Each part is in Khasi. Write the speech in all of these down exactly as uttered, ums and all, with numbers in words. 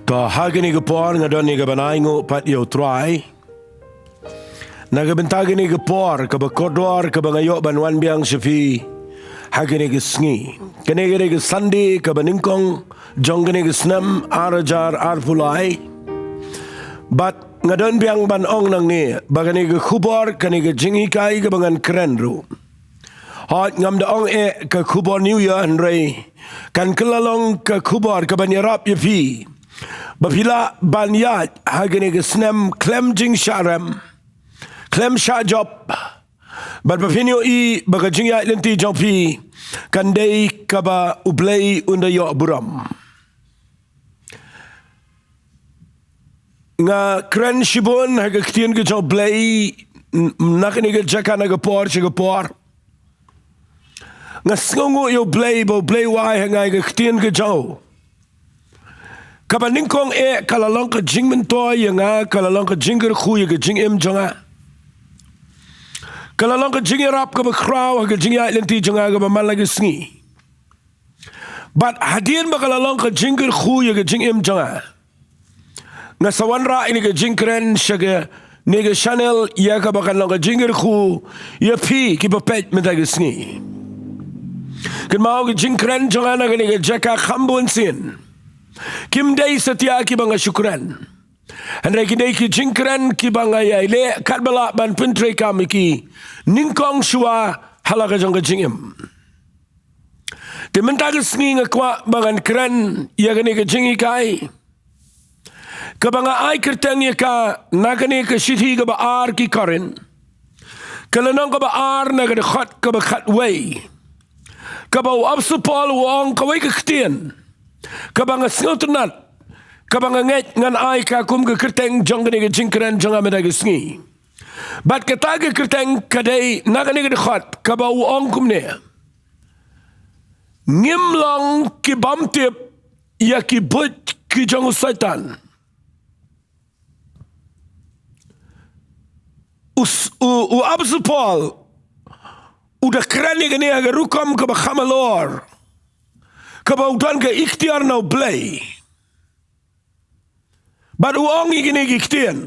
To, ha kane ka por nga don ïa ka ban ainguh pat ïa U Trai na ka bynta kane ka por kaba kordor kaba nga ïoh ban wan biang sha phi ha kane ka sngi. Kane ka dei ka Sunday kaba nyngkong jong kane ka snem ar hajar arphew lai. Bad nga don biang ban ong nangne ba kane ka khubor, kane ka jinghikai kaba ngan kren ruh, hooid, ngam da ong eh ka khubor New Year, hynrei kan kylla long ka khubor kaban ïarap ïa phi ba phi lah ban ïaid ha kane ka snem khlem jingshah rem, khlem shah jop, bad ba phin ïohi ba ka jingïaid lynti jong phi kan dei kaba U Blei un da ïoh burom. Nga kren shibun ha ka ktien ka jong U Blei, n-, na kane ka jaka na ka por sha ka por. Nga sngewnguh ïa U Blei ba U Blei u ai ha nga ïa ka ktien ka jong u. Kaba nyngkong eh ka la long ka jingmyntoi ïa nga, ka la long ka jingkyrkhu ïa ka jingim jong nga. Ka la long ka jingïarap kaba khraw ha ka jingïaid lynti jong nga kaba man la ka sngi. Bad hadien ba ka la long ka jingkyrkhu ïa ka jingim jong nga, nga sa wanrah ïa kane ka jingkren sha kane ka channel ïa kaba kan long ka jingkyrkhu ïa phi kiba peit mynta ka sngi. Kynmaw, ka jingkren jong nga na kane ka jaka kham bun sien kim dei satia kiba nga shu kren. Hynrei ki dei ki jingkren kiba nga ïai leh katba lah ban pyntreikam ïa ki nyngkong shuwa ha la ka jong ka jingim. Te mynta ka sngi nga kwah ba ngan kren ïa kane ka jinghikai kaba nga ai kyrteng ïa ka na kane ka shithi kaba ar ki Korinth, ka lynnong kaba ar na ka dkhot kaba khatwei, kaba u Apostol Paul u ong kawei ka ktien kaba nga sngewtynnat, kaba nga ngeit ngan ai ka kum ka kyrteng jong kane ka jingkren jong nga mynta ka sngi. Bad kata ka kyrteng ka dei na kane ka dkhot kaba u ong kumne: Ngim long ki bym tip ïa ki buit ki jong u Soitan. U s-, u, u Apostol Paul u da kren ïa kane ha ka rukom kaba kham halor, kaba u don ka iktiar na U Blei. Bad u ong ïa kine ki ktien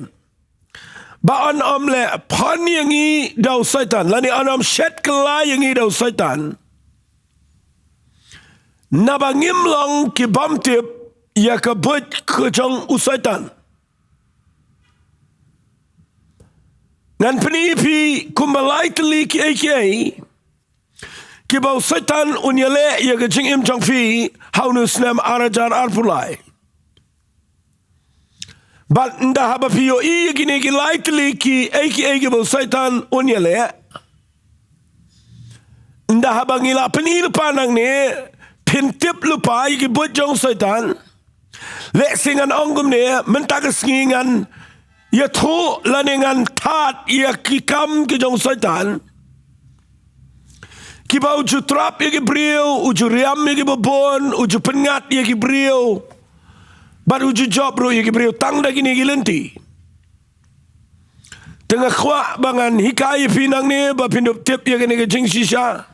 ba yn ym leh phan ïa ngi da u Soitan, lane yn ym shet kylla ïa ngi da u Soitan, naba ngim long ki bym tip ïa ka buit ka jong u Soitan. Ngan pyni ïa phi kumba lai tylli kiei kiei kiba u Soitan un ïaleh ïa ka jingim jong phi ha une u snem ar hajar arphew lai. Bad ynda haba phi ïohi ïa kine ki lai tylli kiei kiei kiba u Soitan un ïaleh, ynda haba ngi la pyni lypa nangne, phin tip lypa ïa ki buit jong u Soitan. Lehse ngan ong kumne, mynta ka sngi ngan ïathuh lane ngan tad ïa ki kam ki jong u Soitan, kiba u ju trap ïa ki briew, u ju riam ïa kiba bun, u ju pynngat ïa ki briew, bad u ju jop ruh ïa ki briew tang da kine ki lynti. Te nga kwah ba ngan hikai ïa phi nangne ba phin dup tip ïa kane ka jingshisha.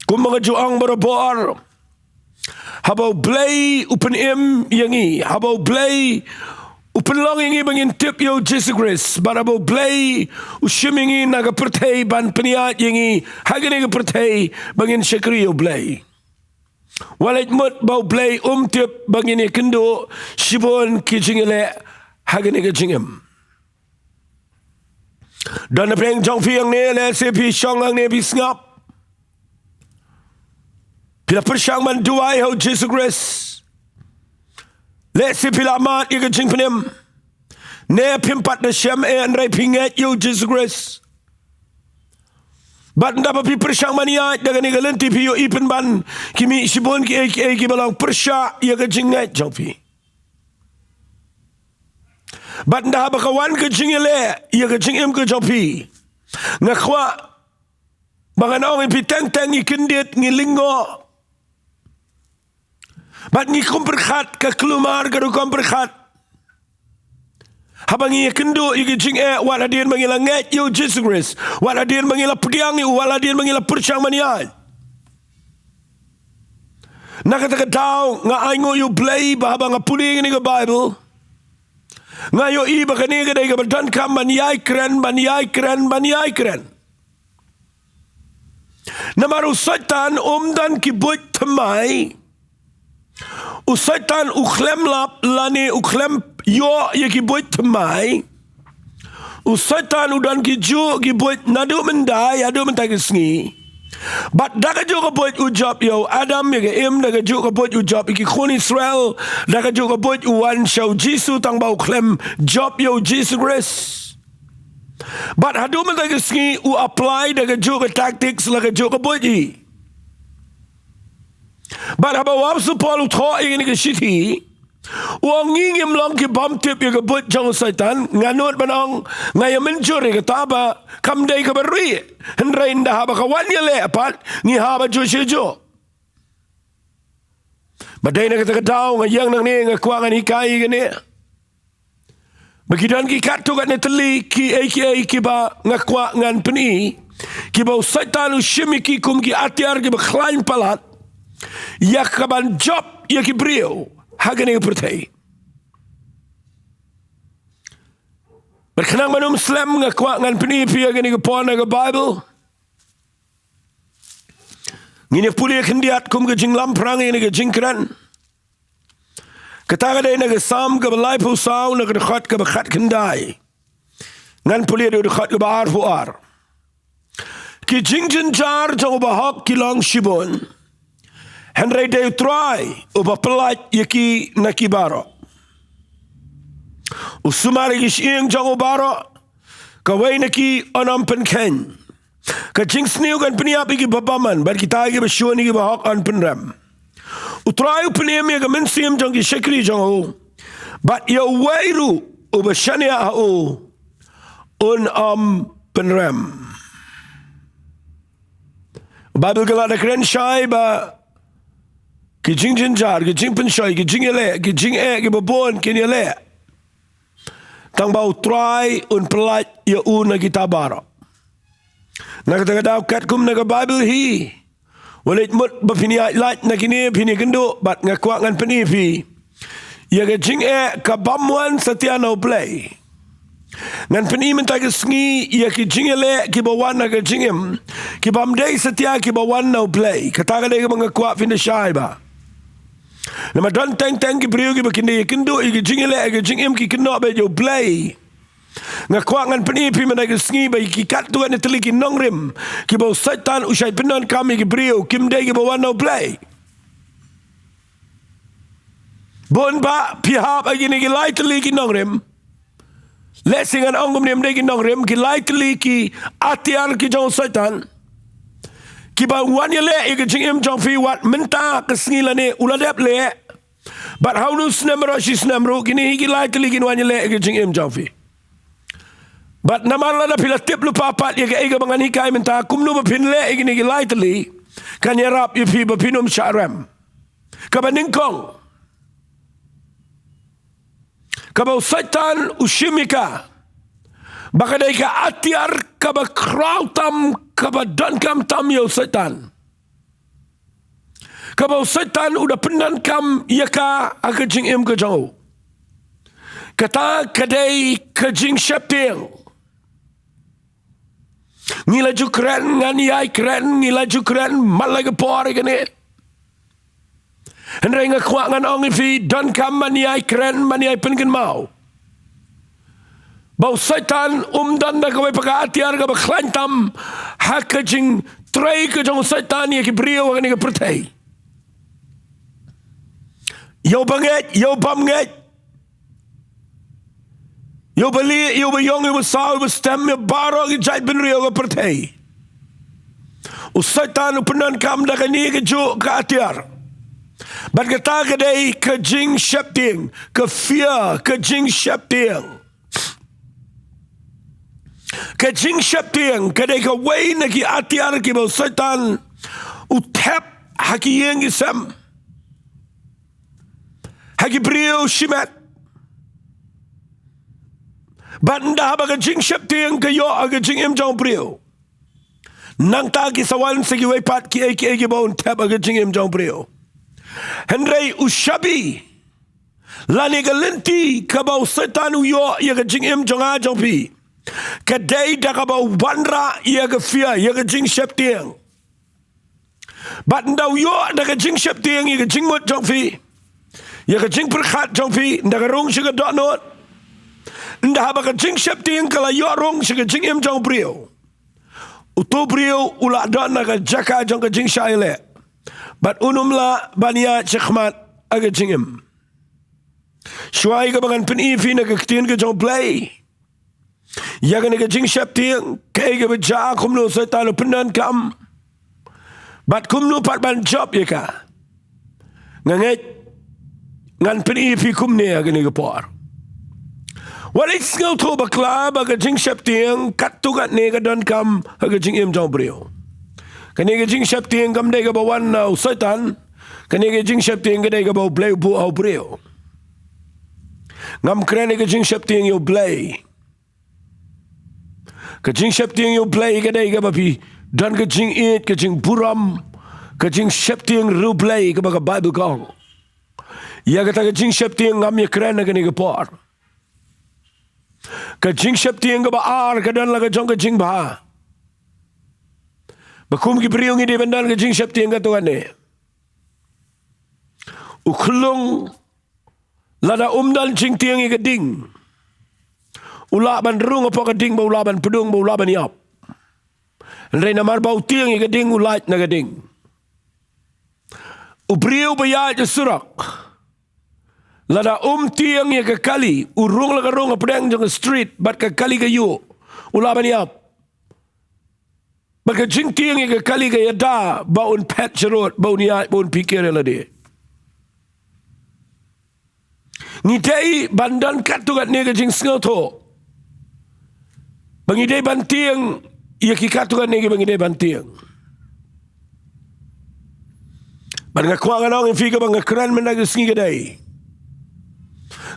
Kumba nga ju ong barabor, haba U Blei u pynim ïa ngi, haba U Blei u pynlong ïa ngi ba ngin tip ïa u Jisu Khrist, bad haba U Blei u shim ïa ngi na ka pyrthei ban pynïaid ïa ngi ha kane ka pyrthei ba ngin shakri ïa U Blei, wat leit mut ba U Blei um tip ba ngin ïakynduh shibun ki jingïaleh ha kane ka jingim. Don napdeng jong phi hangne, lehse phi shong hangne phi sngap. Phi la pyrshang ban duwai ha u Jisu Khrist. Lehse phi la mad ïa ka jingpynim, ne phim pat da shem eh, hynrei phi ngeit ïa u Jisu Khrist. Bad ynda ba phi pyrshang ban ïaid da kane ka lynti, phi ïohi pynban ki mih shibun kiei kiei kiba long pyrshah ïa ka jingngeit jong phi. Bad ynda haba ka wan ka jingïaleh ïa ka jingim ka jong phi, nga kwah ba ngan ong ïa phi, teng teng ngi kyndit, ngi lyngngoh, bad ngi kum pyrkhat, ka kulmar ka rukom pyrkhat. Haba ngi ïakynduh ïa ki jingeh, wat hadien ba ngi la ngeit ïa u Jisu Khrist, wat hadien ba ngi la pdiang ïa u, wat hadien ba ngi la pyrshang ban ïaid, Na kata ka daw nga ainguh ïa U Blei ba haba nga pule ïa kane ka Baibl, nga ïohi ba kane ka dei kaba donkam ban ïai kren, ban ïai kren, ban ïai kren. Namar u Soitan um don ki buit thymmai. U Soitan u khlem lap lane u khlem ïoh ïa ki buit thymmai. U Soitan u don ki juh ki buit naduh mynta, haduh mynta ki sngi. Bad da ka juh ka buit u jop ïa u Adam ïa ka Im, da ka juh ka buit u jop ïa ki khun Israel, da ka juh ka buit u wan sha u Jisu tang ba u khlem jop ïa u Jisu Khrist. Bad haduh mynta ki sngi u apply da ka juh ka tactics la ka juh ka buit hi. Bad haba u Apostol Paul u thoh ïa kane ka shithi, u ong ngi ngim long ki bym tip ïa ka buit jong u Soitan, nga nud ban ong, nga ïa mynjur ïa kata ba kam dei kaba rieh. Hynrei ynda haba ka wan ïaleh pat, ngi hap ba juh shi juh. Ba dei na kata ka daw nga ïeng nangne nga kwah ngan hikai ïa kane. Ba ki don ki katto katne tylli kiei kiei kiba nga kwah ngan pyni, kiba u Soitan u shim ïa ki kum ki atiar kiba khlaiñ palat ïa kaban jop ïa ki briew ha kane ka pyrthei. Bad khnang ban ym slem nga kwah ngan pyni ïa phi ïa kane ka por na ka Baibl. Ngin ïa pule khyndiat kum ka jinglamphrang ïa kane ka jingkren. Kata ka dei na ka Salm kaba laiphew saw, na ka dkhot kaba khatkhyndai. Ngan pule da ka dkhot kaba arphew ar. Ki jingjynjar jong u bahok ki long shibun, hynrei dei u Trai uba pyllait ïa ki na ki baroh. U sumar ïa ki shyieng jong u baroh, kawei na ki un ym pynkheiñ. Ka jingsniew kan pynïap ïa kiba bymman, bad kita kiba shun ïa ki bahok yn pynrem. U Trai u pynim ïa ka mynsiem jong ki shakri jong u, bad ïa uwei ruh uba shaniah ha u un ym pynrem. Baibl ka la da kren shai ba ki jingjynjar, ki jingpynshoi, ki jingïaleh, ki jingeh kiba bun kin ïaleh, tang ba u Trai un pyllait ïa u na kita baroh. Na kata ka daw katkum na ka Baibl hi, wat leit mut ba phin ïaid lait na kine, phin ïakynduh, bad nga kwah ngan pyni ïa phi ïa ka jingeh ka bym wan satia na u Blei. Ngan pyni mynta ka sngi ïa ki jingïaleh kiba wan na ka jingim, ki bym dei satia kiba wan na u Blei. Kata ka dei kaba nga kwah phin da shai ba, namar don teng teng ki briew kiba kin da ïakynduh ïa ki jingïaleh ïa ka jingim, ki kynnoh beit ïa u Blei. Nga kwah ngan pyni ïa phi mynta ka sngi ba ïa ki katto katne tylli ki nongrim kiba u Soitan u shait pyndonkam ïa ki briew, kim dei kiba wan na u Blei. Bun ba phi hap ha kine ki lai tylli ki nongrim. Lehse ngan ong kumne, ym dei ki nongrim, ki lai tylli ki atiar ki jong u Soitan, kiba wan ïaleh ïa ka jingim jong phi, wat mynta ka sngi lane u la dep leh. Bad ha une u snem baroh shi snem ruh, kine hi ki lai tylli kin wan ïaleh ïa ka jingim jong phi. Bad namar lada phi la tip lypa pat ïa kaei kaba ngan hikai mynta, kumno ba phin leh ïa kine ki lai tylli, kan ïarap ïa phi ba phin ym shah rem. Kaba nyngkong, kaba u Soitan u shim ïa ka, ba ka dei ka atiar kaba khraw tam, kaba donkam tam ïa u Soitan, kaba u Soitan u da pyndonkam ïa ka ha ka jingim ka jong u. Kata ka dei ka jingsheptieng. Ngi la ju kren, ngan ïai kren, ngi la ju kren man la ka por ïa kane. Hynrei nga kwah ngan ong ïa phi, donkam ban ïai kren, ban ïai pynkynmaw ba u Soitan um don da kawei pat ka atiar kaba khlaiñ tam ha ka jingtrei ka jong u Soitan ïa ki briew ha kane ka pyrthei. Ïa u ba ngeit, ïa u bym ngeit, ïa u ba lieh, ïa u ba ïong, ïa u ba saw, ïa u ba stem, ïa baroh ki jaitbynriew ka pyrthei, u Soitan u pyndonkam da kane kajuh ka atiar. Bad kata ka dei ka jingsheptieng, ka fear, ka jingsheptieng. Ka jingsheptieng ka dei kawei na ki atiar kiba u Soitan u thep ha ki ïing ki sem, ha ki briew shimet. Bad ynda haba ka jingsheptieng ka ïoh ha ka jingim jong u briew, nangta ki sa wan sa kiwei pat kiei kiei kiba un thep ha ka jingim jong u briew. Hynrei u shabi, lane ka lynti kaba u Soitan u ïoh ïa ka jingim jong nga jong phi, ka dei da kaba u wanrah ïa ka fear, ïa ka jingsheptieng. Bad ynda u ïoh da ka jingsheptieng ïa ka jingmut jong phi, ïa ka jingpyrkhat jong phi, ynda ka rung sha ka dohnud, ynda haba ka jingsheptieng ka la ïoh rung sha ka jingim jong u briew, uto u briew u la don ha ka jaka jong ka jingshah ïaleh. Bad un ym lah ban ïaid shakhmat ha ka jingim. Shuwa ïa kaba ngan pyni ïa phi na ka ktien ka jong u Blei ïa kane ka jingsheptieng, kaei kaba jia, kumno u Soitan u pyndonkam, bad kumno pat ban jop ïa ka, nga ngeit ngan pyni ïa phi kumne ha kane ka por. Wat leit sngewthuh bakla ba ka jingsheptieng katto katne ka donkam ha ka jingim jong u briew. Kane ka jingsheptieng kam dei kaba wan na u Soitan. Kane ka jingsheptieng ka dei kaba u Blei u buh ha u briew. Ngam kren ïa ka jingsheptieng ïa u Blei. Ka jingsheptieng ïa u Blei ka dei kaba phi don ka jingïeit, ka jingburom, ka jingsheptieng riewblei kaba ka Baibl ka ong. Ïa kata ka jingsheptieng ngam ïakren ha kane ka por. Ka jingsheptieng kaba ar ka don la ka jong ka jingbha. Ba kum ki briew ngi dei ban don ka jingsheptieng katto katne. U khyllung lada um don jingtieng ïa ka ding, u lah ban rung hapoh ka ding, ba u lah ban pdung, ba u lah ban ïap. Hynrei namar ba u tieng ïa ka ding, u lait na ka ding. U briew ba ïaid ha surok, lada um tieng ïa ka kali, u rung la ka rung hapdeng jong ka street bad ka kali ka ïuh, u lah ban ïap. Bad ka jingtieng ïa ka kali ka ïada ba un phet sharud, ba un ïaid, ba un pyrkhat ïa lade. Ngi dei ban don katto katne ka jingsngewthuh ba ngi dei ban tieng ïa ki katto katne kiba ngi dei ban tieng. Bad nga kwah ngan ong ïa phi, kaba nga kren mynta ka sngi ka dei,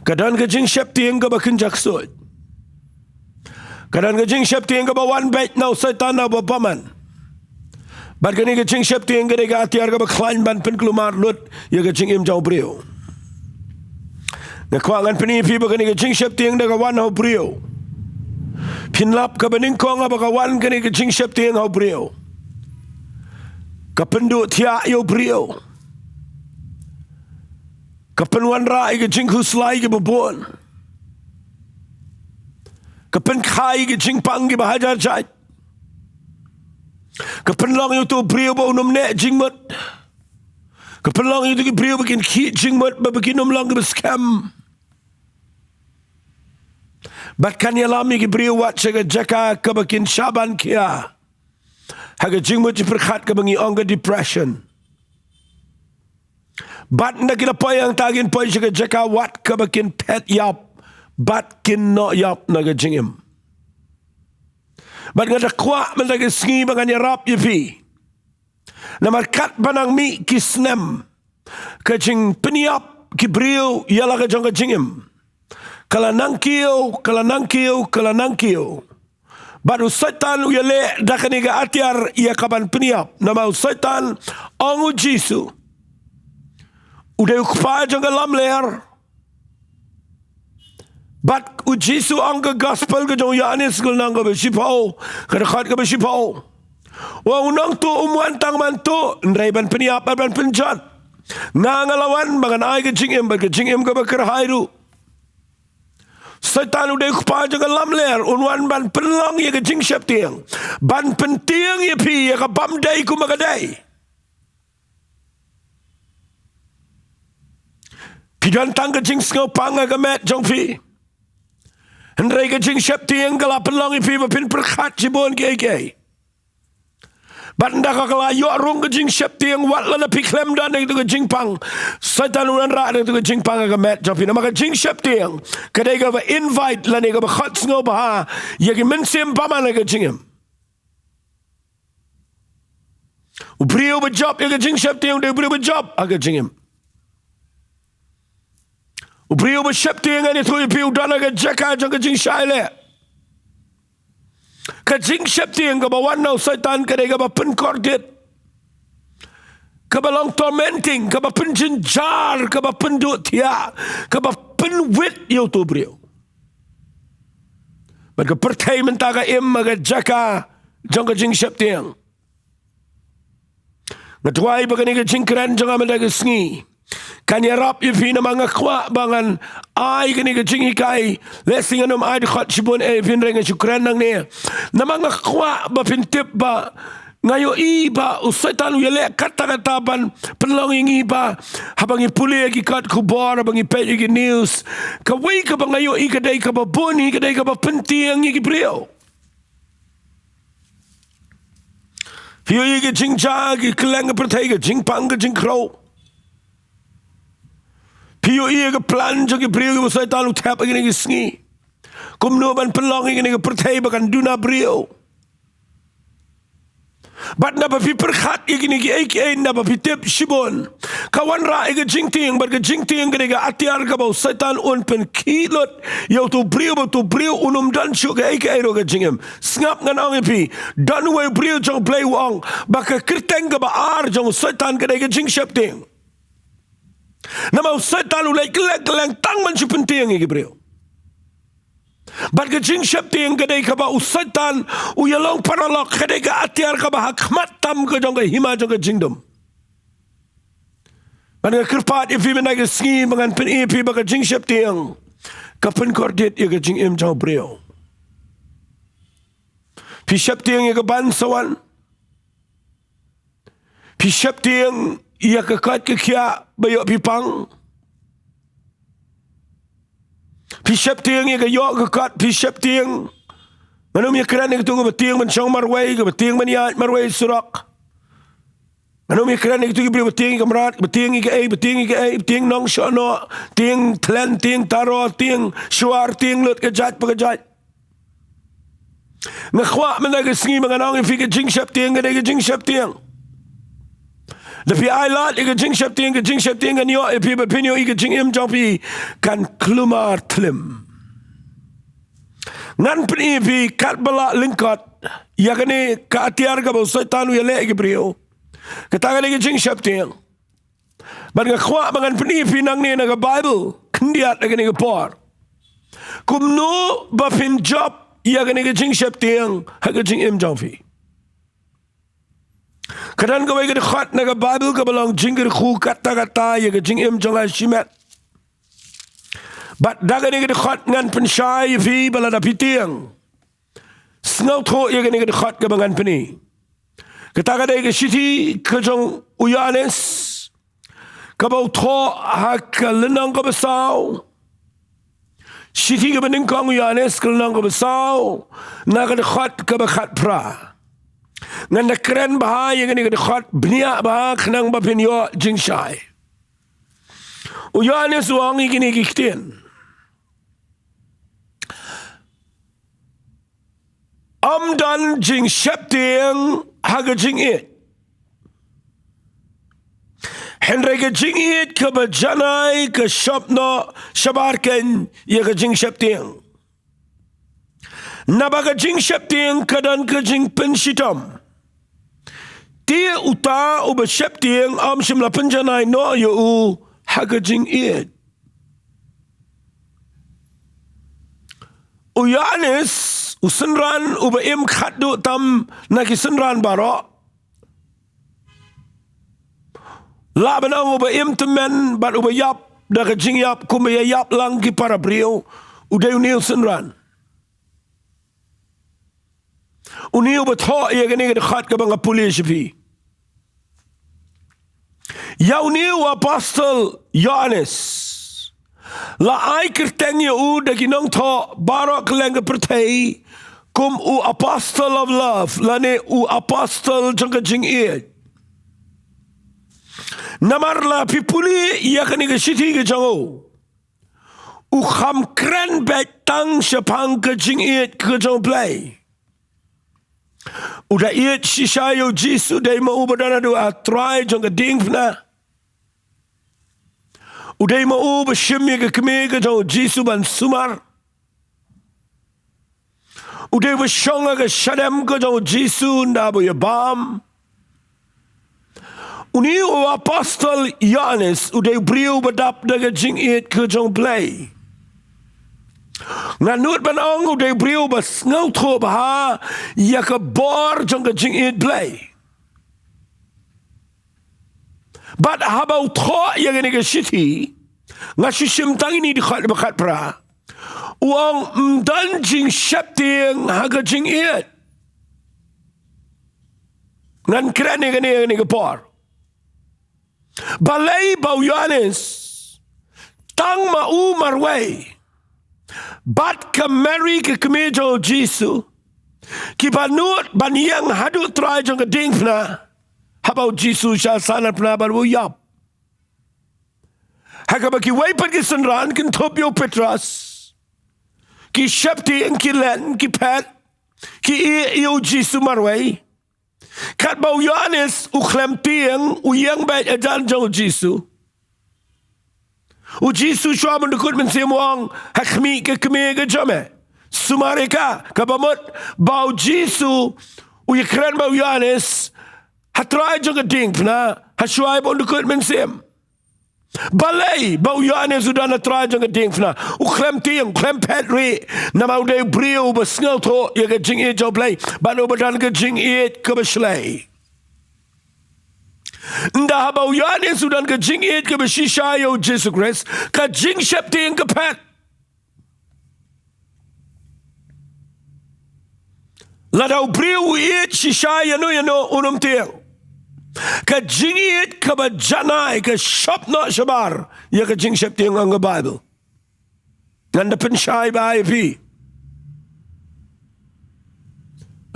ka don ka jingsheptieng kaba kynja ksuid. Ka don ka jingsheptieng kaba wan beit na u Soitan, na u bymman. Bad kane ka jingsheptieng ka dei ka atiar kaba khlaiñ ban pynkulmar lut ïa ka jingim jong u briew. Nga kwah ngan pyni ïa phi ba kane ka jingsheptieng da ka wan ha u briew. Phin lap kaba nyngkong haba ka wan kane ka jingsheptieng ha u briew, ka pynduh thiah ïa u briew. Ka pynwanrah ïa ka jingkhuslai kaba bun. Ka pynkha ïa ka jingpang kiba hajar jait. Ka pynlong ïa uto u briew ba un ym neh jingmut. Ka pynlong ïa uto ki briew ba kin khih jingmut, ba, ba kin ym long kiba skhem. Bad kan ïalam ïa ki briew wat sha ka jaka kaba kin shah ban khia ha ka jingmut jingpyrkhat kaba ngi ong ka depression. Bad ynda ki la poi hangta, kin poi sha ka jaka wat kaba kin phet ïap bad kin noh ïap na ka jingim. Bad nga da kwah mynta ka sngi ba ngan ïarap ïa phi. Namar katba nang mih ki snem, ka jingpynïap ki briew ïa la ka jong ka jingim ka la nang kiew, ka la nang kiew, ka la nang kiew. Bad u Soitan u ïaleh da kane ka atiar ïa ka ban pynïap. Namar u Soitan, ong u Jisu, u dei u kpa jong ka lamler. Bad u Jisu ong ha ka gospel ka jong u Ïoannis, ka lynnong kaba shiphew, ka dkhot kaba shiphew, u ong, u Nongtuh um wan tang ban tuh, hynrei ban pynïap bad ban pynjot. Nga, nga la wan ba ngan ai ka jingim, bad ka jingim kaba kyrhai ruh. Soitan u dei u kpa jong ka lamler, un wan ban pynlong ïa ka jingsheptieng, ban pyntieng ïa phi ïa ka bym dei kumba ka dei. Phi don tang ka jingsngewpang ha ka met jong phi. Hynrei ka jingsheptieng ka la pynlong ïa phi ba phin pyrkhat shibun kiei kiei. Bad ynda ka la ïoh rung ka jingsheptieng, wat lada phi khlem don ïa ka jingpang, Soitan un wanrah ïa ka jingpang ha ka met jong phi. Namar ka jingsheptieng ka dei kaba invite lane kaba khot sngewbha ïa ki mynsiem bymman ha ka jingim. U briew ba jop ïa ka jingsheptieng u dei u briew ba jop ha ka jingim. U briew ba sheptieng, ngan ïathuh ïa phi, u don ha ka jaka jong ka jingshah ïaleh. Ka jingsheptieng kaba wan na u Soitan ka dei kaba pynkordit. kaba long tormenting, kaba pynjynjar, kaba pynduh thiah, kaba pynwit ïa uto u briew. Bad ka pyrthei mynta ka im ha ka jaka jong ka jingsheptieng. Nga duwai ba kane ka jingkren jong nga mynta ka sngi kan ïarap ïa phi, namar nga kwah ba ngan ai kane ka jinghikai. Lehse ngan ym ai dkhot shibun eh ïa phi, hynrei ngan shu kren nangne. Namar nga kwah ba phin tip ba nga ïohi ba u Soitan u ïaleh katta katta ban pynlong ïa ngi ba haba ngi pule ïa ki kot khubor, haba ngi peit ïa ki news, kawei kaba nga ïohi ka dei kaba bun hi, ka dei kaba pyntieng ïa ki briew. Phi ïohi ka jingjia, ka kylleng ka pyrthei, ka jingpang ka jingkhrew. Phi ïohi ka plan jong ki briew kiba u Soitan u thep ha kine ki sngi, kumno ban pynlong ïa kane ka pyrthei ba kan duna briew. Bad naba phi pyrkhat ïa kine kiei kiei, naba phi tip shibun, ka wanrah ïa ka jingtieng, bad ka jingtieng ka dei ka atiar kaba u Soitan un pynkhih lut ïa uto u briew, ba uto u briew un ym don shuh kaei kaei ruh ka jingim. Sngap, ngan ong ïa phi, don uwei u briew jong u Blei u ong ba ka kyrteng kaba ar jong u Soitan ka dei ka jingsheptieng. Namar u Soitan u leit kylleng kylleng tang ban shu pyntieng ïa ki briew. Bad ka jingsheptieng ka dei kaba u Soitan u ïalong paralok, ka dei ka atiar kaba ha khmat tam ka jong ka hima jong ka jingdum. Bad nga kyrpad ïa phi mynta ka sngi ba ngan pyni ïa phi ba ka jingsheptieng ka pynkordit ïa ka jingim jong u briew. Phi sheptieng ïa ka ban sa wan. Phi sheptieng ïa ka koit ka khiah ba ïoh phi pang. Phi sheptieng ïa ka ïoh ka kot, phi sheptieng. Ngan ym ïakren ïa kito kiba tieng ban shong marwei, kiba tieng ban ïaid marwei surok. Ngan ym ïakren ïa kito ki briew ba tieng ïa ka mrad, ba tieng ïa kaei, ba tieng ïa kaei, ba tieng nong shoh noh, tieng thlen, tieng taro, tieng shuwar, tieng lut ka jait pa ka jait. Nga kwah mynta ka sngi ba ngan ong ïa phi, ka jingsheptieng ka dei ka jingsheptieng. Da phi ai lad ïa ka jingsheptieng, ka jingsheptieng kan ïoh ïa phi ba phin ïohi ka jingim jong phi kan kulmar thlim. Ngan pyni ïa phi katba lah lyngkot ïa kane ka atiar kaba u Soitan u ïaleh ïa ki briew. Kata ka dei ka jingsheptieng. Bad nga kwah ba ngan pyni ïa phi nangne na ka Baibl khyndiat ha kane ka por, kumno ba phin jop ïa kane ka jingsheptieng ha ka jingim jong phi. Ka don kawei ka dkhot na ka Baibl kaba long jingkyrkhu katta katta ïa ka jingim jong nga shimet. Bad da kane ka dkhot ngan pynshai ïa phi ba lada phi tieng, sngewthuh ïa kane ka dkhot kaba ngan pyni. Kata ka dei ka shithi ka jong u Ïoannis, kaba u thoh ha ka lynnong kaba saw. Shithi kaba nyngkong u Ïoannis, ka lynnong kaba saw, na ka dkhot kaba khatphra. Ngan da kren bha ïa kane ka dkhot bniah bha khnang ba phin ïoh jingshai. U Ïoannis u ong ïa kine ki ktien: Ym don jingsheptieng ha ka jingïeit, hynrei ka jingïeit kaba janai ka shop noh shabar keiñ ïa ka jingsheptieng. Naba ka jingsheptieng ka don ka jingpynshitom. Te uta uba sheptieng ym shym la pynjanai noh ïa u ha ka jingïeit. U Ïoannis, u synran uba im khatduh tam na ki synran baroh, lah ban ong uba im tymmen bad uba ïap da ka jingïap kumba ïa ïap lang ki para briew, u dei une u synran. Une uba thoh ïa kane ka dkhot kaba nga pule sha phi. Ïa une u apostol Ïoannis la ai kyrteng ïa u da ki nongthoh baroh kylleng ka pyrthei kum u apostle of love, lane u apostol jong ka jingïeit. Namar la phi pule ïa kane ka shithi ka jong u, u kham kren beit tang shaphang ka jingïeit ka jong u Blei. U da ïeit shisha ïa u Jisu, dei ma u ba don haduh ha trai jong ka diengphna. U dei ma u ba shim ïa ka kmie ka jong u Jisu ban sumar. U dei ba shong ha ka shadem ka jong u Jisu ynda ba u ïa bam. Une u apostol Ïoannis u dei u briew ba dap da ka jingïeit ka jong U Blei. Nga nud ban ong u dei u briew ba sngewthuh bha ïa ka bor jong ka jingïeit Blei. Bad haba u thoh ïa kane ka shithi, nga shu shim tang ine i dkhot ba khatphra. U ong ym don jingsheptieng ha ka jingïeit. Ngan kren ïa kane, ïa kane ka por. Balei ba u Ïoannis, tang ma u marwei, bad ka Mary ka kmie jong u Jisu, kiba nud ban ïeng haduh trai jong ka diengphna, haba u Jisu u shah sahnarphna bad u ïap. Ha kaba kiwei pat ki synran kin thup ïa u Petros, ki sheptieng, ki len, ki phet, ki ïeh ïa u Jisu marwei. Katba u Ïoannis u khlem tieng, u ïeng beit hajan jong u Jisu. U Jisu shuwa ban dkut mynsiem u ong ha khmih ka kmie ka jong me, sumar ïa ka, kaba mut ba u Jisu u ïakren bad u Ïoannis ha trai jong ka diengphna, ha shuwa ban dkut mynsiem. Balei ba u Ïoannis u don ha trai jong ka diengphna? U khlem tieng, u khlem phet rieh, namar u dei u briew ba sngewthuh ïa ka jingïeit jong U Blei, bad uba don ka jingïeit kaba shlei. Ynda haba u Ïoannis u don ka jingïeit kaba shisha ïa u Jisu Khrist, ka jingsheptieng ka phet. Lada u briew u ïeit shisha ïano ïano, un ym tieng. Ka jingïeit kaba janai ka shop noh shabar ïa ka jingsheptieng, ong ka Baibl. Ngan da pynshai bha ïa phi.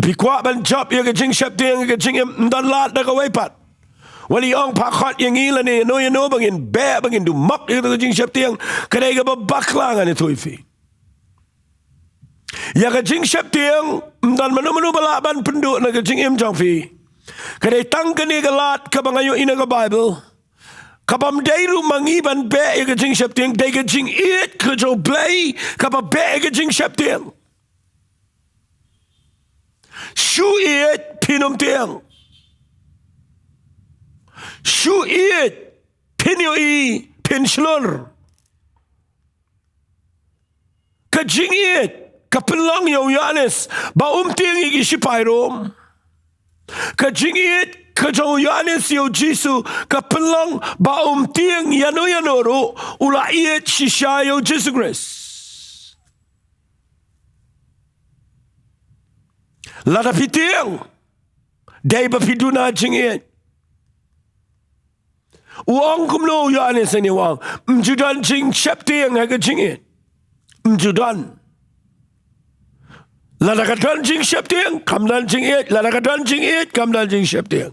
Phi kwah ban jop ïa ka jingsheptieng, ïa ka jingim, ym don lad da kawei pat. Wat ïa ong phah khot ïa ngi lane ïano ïano ba ngin beh, ba ngin duh mok ïa ka jingsheptieng. Ka dei kaba bakla, ngan ïathuh ïa phi. Ïa ka jingsheptieng, ym don mano mano ba lah ban pynduh na ka jingim jong phi. Ka dei tang kane ka lad kaba nga ïohi na ka Baibl, kabym dei ruh ma ngi ban beh ïa ka jingsheptieng, dei ka jingïeit ka jong U Blei kaba beh ïa ka jingsheptieng. Shu ïeit, phin ym tieng. Shu ïeit, phin ïohi, phin shlur. Ka jingïeit ka pynlong ïa u Ïoannis ba um tieng ïa ki shipai Rom. Ka jingïeit ka jong u Ïoannis ïa u Jisu ka pynlong ba um tieng ïano ïano ruh, u la ïeit shisha ïa u Jisu Khrist. Lada phi tieng, dei ba phi duna jingïeit. U ong kumno u Ïoannis, ïa une u ong, ym ju don jingsheptieng ha ka jingïeit. Ym ju don. Lada ka don jingsheptieng, kam don jingïeit. Lada ka don jingïeit, kam don jingsheptieng.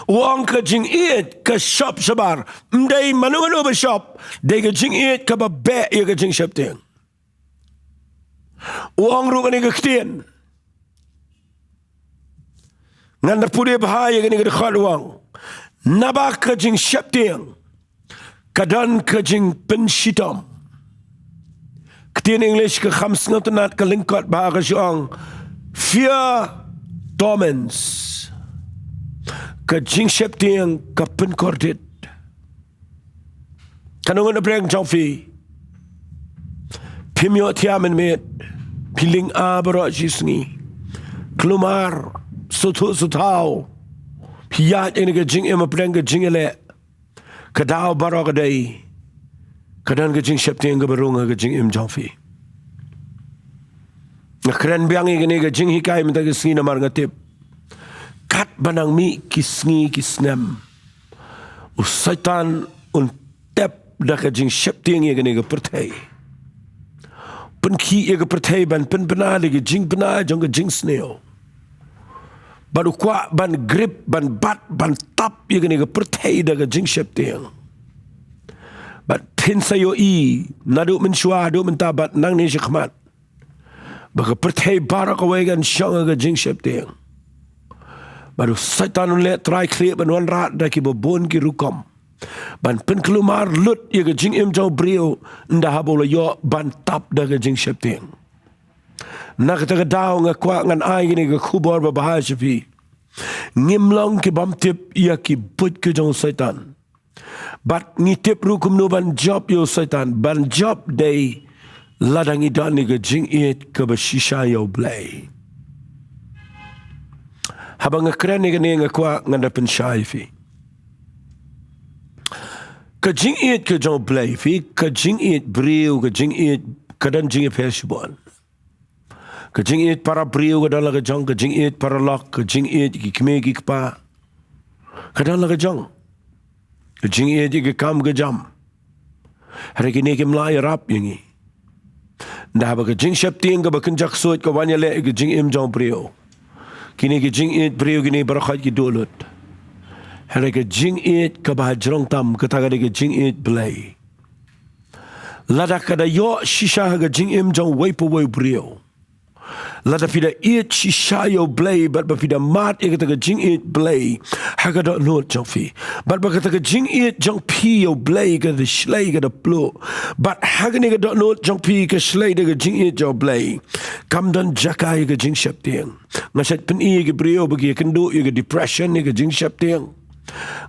U ong ka jingïeit ka shop shabar. Ym dei mano mano ba shop, dei ka jingïeit kaba beh ïa ka jingsheptieng. U ong ruh kane ka ktien. Ngan da pule bha ïa kane ka dkhot, u ong, naba ka jingsheptieng ka don ka jingpynshitom. Ktien English ka kham sngewtynnad, ka lyngkot bha, ka shu ong, fear torments. Ka jingsheptieng ka pynkordit. Katno ngut na pdeng jong phi phim ïohthiah mynmiet, phi lynga baroh shi sngi, kulmar, sngewthuh sngewthaw, phi ïaid ïa kane ka jingim hapdeng ka jingïaleh. Ka daw baroh ka dei ka don ka jingsheptieng kaba rung ha ka jingim jong phi. Nga kren biang ïa kane ka jinghikai mynta ka sngi namar nga tip katba nang mih ki sngi ki snem, u Soitan un tep da ka jingsheptieng ïa kane ka pyrthei. Pynkhih ïa ka pyrthei ban pynbna da ka jingbna jong ka jingsniew. Bad u kwah ban grip, ban bat, ban tap ïa kane ka pyrthei da ka jingsheptieng. Bad phin sa ïohi naduh mynshuwa haduh mynta bad nangne shakhmat, ba ka pyrthei baroh kawei kan shong ha ka jingsheptieng. Bad u Soitan un leh trai khlieh ban wanrah da kiba bun ki rukom ban pynkulmar lut ïa ka jingim jong u briew, ynda haba u la ïoh ban tap da ka jingsheptieng. Na kata ka daw nga kwah ngan ai kane ka khubor babha sha phi. Ngim long ki bym tip ïa ki buit ki jong u Soitan. Bad ngi tip ruh kumno ban jop ïa u Soitan, ban jop dei lada ngi don ïa ka jingïeit kaba shisha ïa u Blei. Haba nga kren ïa kane nga kwah ngan da pynshai ïa phi. Ka jingïeit ka jong u Blei, phi, ka jingïeit briew, ka jingïeit, ka don jingïeit pher shibun. Ka jingïeit para briew ka don la ka jong, ka jingïeit para lok, ka jingïeit ki kmie ki kpa, ka don la ka jong. Ka jingïeit ïa ka kam ka jam. Hynrei kine kim lah ïarap ïa ngi. Nda haba ka jingsheptieng kaba kynjah ksuid ka wan ïaleh ïa ka jingim jong u briew, kine ki jingïeit briew kine baroh khoit ki duh lut. Hynrei ka jingïeit kaba hajrong tam, kata ka dei ka jingïeit Blei. Lada ka da ïoh shisha ha ka jingim jong uwei pa uwei u briew, lada phi da ïeit shisha ïa u Blei, bad ba phi da mad ïa kata ka jingïeit Blei ha ka dohnud jong phi, bad ba kata ka jingïeit jong phi ïa u Blei ka da shlei, ka da pluh, bad ha kane ka dohnud jong phi ka shlei da ka jingïeit jong u Blei, kam don jaka ïa ka jingsheptieng. Nga shait pyni ïa ki briew ba ki ïakynduh ïa ka depression, ïa ka jingsheptieng.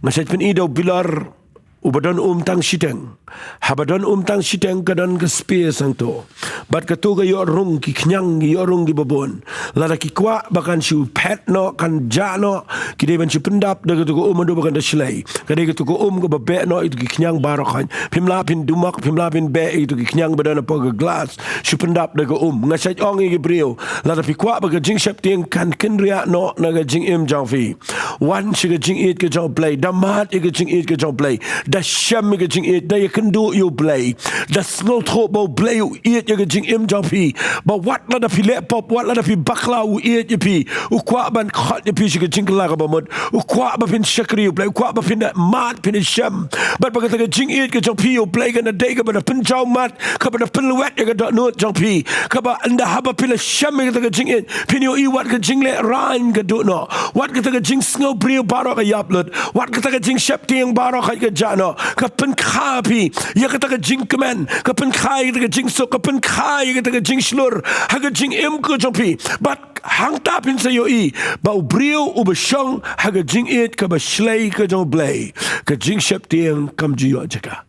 Nga shait pyni da u bilor uba don um tang shiteng. Haba don um tang shiteng ka don ka space hangto. Bad kato ka ïoh rung, ki khñiang ki ïoh rung kiba bun. Lada ki kwah ba kan shu phet noh, kan jah noh, ki dei ban shu pyndap da kato ka um haduh ba kan da shlei. Ka dei kato ka um kaba beh noh ïa kito ki khñiang baroh khoit. Phim lah phin dumok, phim lah phin beh ïa kito ki khñiang ba don hapoh ka glass. Shu pyndap da ka um. Nga shait ong ïa ki briew, lada phi kwah ba ka jingsheptieng kan kynriah noh na ka jingim jong phi, wan sha ka jingïeit ka jong u Blei, da mad ïa ka jingïeit ka jong u Blei, da shem ïa ka jingïeit, da ïakynduh ïa u Blei, da sngewthuh ba u Blei u ïeit ïa ka jingim jong phi, ba wat lada phi leh pop, wat lada phi bakla u ïeit ïa phi, u kwah ban khot ïa phi sha ka jingkylla kaba mut, u kwah ba phin shakri u Blei, u kwah ba phin da mad, phin da shem. Bad ba kata ka jingïeit ka jong phi ïa u Blei kan da dei kaba da pynjaw mat, kaba da pynlwet ïa ka dohnud jong phi, kaba ynda haba phi la shem ïa kata ka jingïeit, phin ïohi wat ka jinglehraiñ ka duh noh, wat kata ka jingsngew briew baroh ka ïap lut, wat kata ka jingsheptieng baroh ka jah noh, ka pynkha phi ïa kata ka jingkmen, ka pynkha ïa kata ka jingsuk, ka pynkha ïa kata ka jingshlur ha ka jingim ka jong phi. Bad hangta phin sa ïohi ba u briew uba shong ha ka jingïeit kaba shlei ka jong u Blei, ka jingsheptieng kam ju ïoh jaka.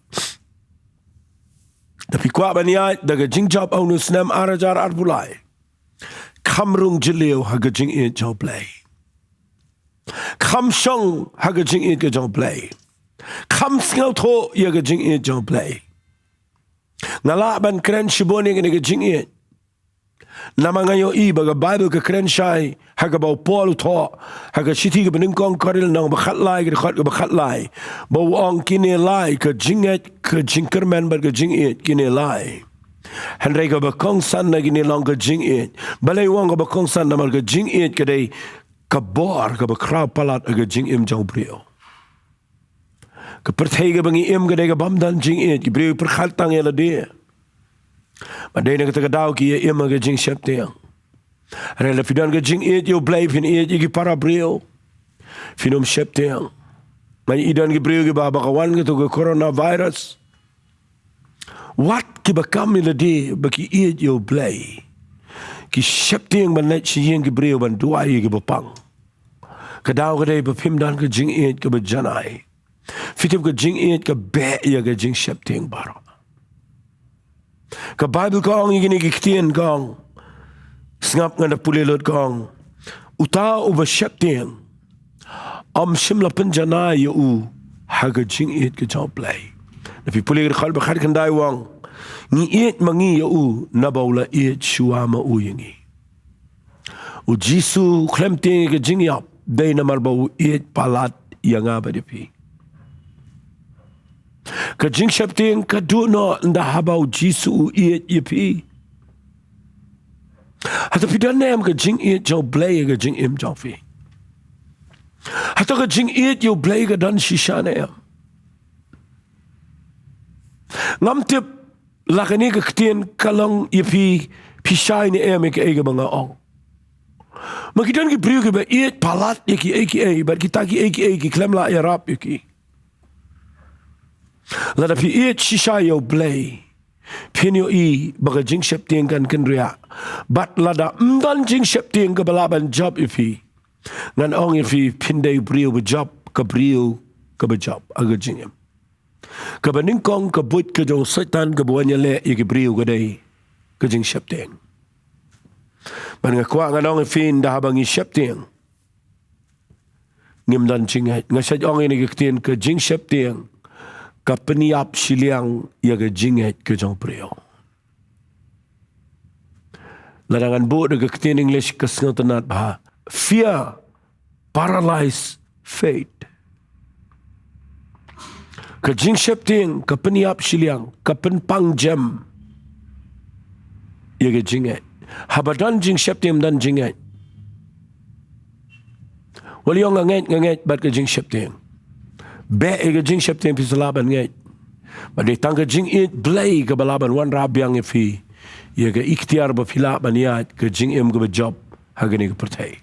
Da phi kwah ban ïaid da ka jingjop ha une u snem ar hajar arphew lai, kham rung jylliew ha ka jingïeit jong u Blei. Kham shong ha ka jingïeit ka jong u Blei. Kham sngewthuh ïa ka jingïeit jong u Blei. Nga lah ban kren shibun ïa kane ka jingïeit. Namar nga ïohi ba ka Baibl ka kren shai ha kaba u Paul u thoh ha ka shithi kaba nyngkong Korinth lynnong ba khatlai, ka dkhot kaba khatlai, ba u ong kine lai, ka jingngeit, ka jingkyrmen bad ka jingïeit, kine lai. Hynrei kaba kongsan na kine long ka jingïeit. Balei u ong kaba kongsan? Namar ka jingïeit ka dei ka bor kaba khraw palat ha ka jingim jong u briew. Ka pyrthei kaba ngi im ka dei ka bym don jingïeit, ki briew pyrkhat tang ïa lade. Bad dei na kata ka daw ki ïa im ha ka jingsheptieng. Hynrei lada phi don ka jingïeit ïa u Blei, phin ïeit ïa ki para briew, phin ym sheptieng. Nga ïohi don ki briew kiba, ba ka wan kato ka coronavirus, wat kiba kam ïa lade ba ki ïeit ïa u Blei, ki sheptieng ban leit sha ïing ki briew ban duwai ïa kiba pang. Ka daw ka dei ba phim don ka jingïeit kaba janai. Phi tip, ka jingïeit ka beh ïa ka jingsheptieng baroh. Ka Baibl ka ong ïa kine ki ktien, ka ong, sngap, ngan da pule lut, ka ong, uta uba sheptieng, ym shym la pynjanai ïa u ha ka jingïeit ka jong u Blei. Lada phi pule ka dkhot ba khatkhyndai, u ong, ngi ïeit ma ngi ïa u naba u la ïeit shuwa ma u ïa ngi. U Jisu u khlem tieng ïa ka jingïap, dei namar ba u ïeit palat ïa nga bad ïa phi. Ka jingsheptieng ka duh noh ynda haba u Jisu u ïeit ïa phi. Hato phi don ne em ka jingïeit jong u Blei ha ka jingim jong phi? Hato ka jingïeit ïa u Blei ka don shisha ne em? Ngam tip la kane ka ktien ka long ïa phi, phi shai ne em ïa kaei kaba nga ong. Ma ki don ki briew kiba ïeit palat ïa kiei kiei, bad kita kiei kiei ki khlem lah ïarap ïa ki. Lada phi ïeit shisha ïa u Blei, phin ïohi ba ka jingsheptieng kan kynriah. Bad lada ym don jingsheptieng kaba lah ban jop ïa phi, Ngan ong ïa phi, phin dei briew ba jop, ka briew kaba jop ha ka jingim. Kaba nyngkong ka buit ka jong Soitan kaba wan ïaleh ïa ki briew ka dei ka jingsheptieng. Bad nga kwah ngan ong ïa phi, ynda haba ngi sheptieng, ngim don jingngeit. Nga shait ong ïa kane ka ktien, ka jingsheptieng ka pynïap shiliang ïa ka jingngeit ka jong u briew. Lada ngan buh da ka ktien English ka sngewtynnad bha, fear paralyze faith. Ka jingsheptieng ka pynïap shiliang, ka pynpang jem ïa ka jingngeit. Haba don jingsheptieng, don jingngeit. Wat ïoh nga ngeit, nga ngeit bad ka jingsheptieng. Beh ïa ka jingsheptieng, phi sa lah ban ngeit. Bad dei tang ka jingïeit Blei kaba lah ban wanrah biang ïa phi ïa ka iktiar ba phi lah ban ïaid ka jingim kaba jop ha kane ka pyrthei.